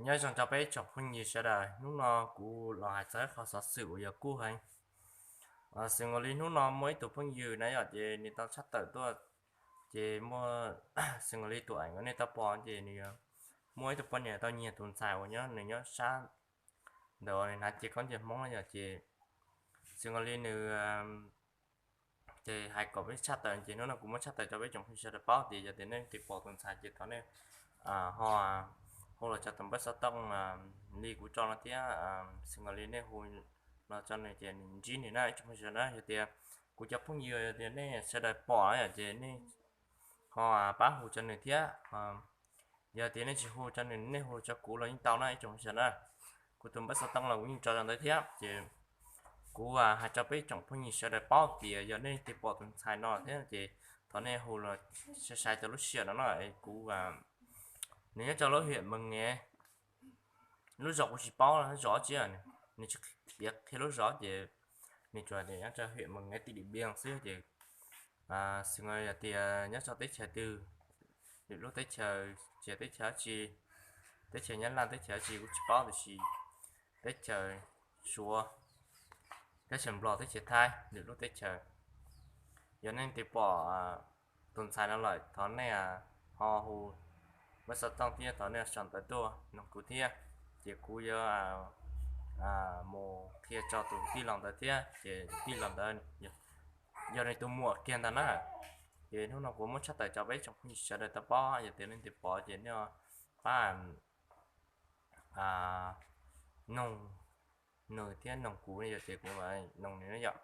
Nyob zoo rau peb tsoom phooj ywg sawv daws, hnub no kuv los hais txog ib qho xov xwm uas yog kuj heev. Xws nkaus li hnub no muaj ib tug phooj ywg na yom, ces nws tau tshaj tawm tuaj, ces muaj, xws nkaus li tus eem uas nej tau pom ces nws muaj ib tug poj niam tau nyiag tus ntxhais uas nyob, nws nyob sab ntawm uas nws hnav cev khaub ncaws Hmoob na yom, ces xws nkaus li nws ces hais kom peb tshaj tawm, ces hnub no kuv muab tshaj tawm rau peb tsoom phooj ywg sawv daws paub tias yog tias nej leej twg pom tus ntxhais ces thov nej ho hu los rau tus npawb xov tooj li kuv tso no thiab, xws nkaus li nej hu los rau nws ces nws ntsib nws na ib tsoom phooj ywg na. Yog tias kuv cov phooj ywg yog tias nej sawv daws pom yom ces nej ho pab hu rau nws thiab. Yog tias nej tsis hu rau nws, nej hu rau kuv los yeej tau na ib tsoom phooj ywg na. Kuv tus npawb xov tooj los kuv yeej tso rau ntawd thiab ces kuv hais rau peb tsoom phooj ywg sawv daws paub tias yog nej leej twg pom tus ntxhais no thiab ces thov nej hu los sai sai rau lub sij hawm no no. Kuv, nws nyob rau lub hiam Mees Ngev, lub zos kuv tsis paub zos tsi, nws tsis piav qhia lub zos ces nws tsuas tias nyob rau hiam Mees Ngev tim Điện Biên xwb ces xws nkaus yog tias nyob rau teb chaws twg, lwm lub teb chaws, tsis yog teb chaws dab tsi, teb chaws Nyab Laj teb chaws dab tsi kuv tsis paub tiam sis teb chaws Suav, teb chaws Nplog, teb chaws Thaib, lwm lub teb chaws, yog nej leej twg pom tus ntxhais no lawm thov nej ho hu npawb xov tooj thiab thov nej sau ntawv tuaj nug kuv thiab ces kuv yuav mus qhia rau tus tij laug ntawd thiab ces tus tij laug ntawd yog nws tus muam kiag ntag na. Ces hnub no kuv muab tshaj tawm rau peb tsoom phooj ywg sawv daws tau paub, yog tias nej leej twg pom ces nej pab noog nws thiab noog kuv, yog tias kuv noog nws na yom.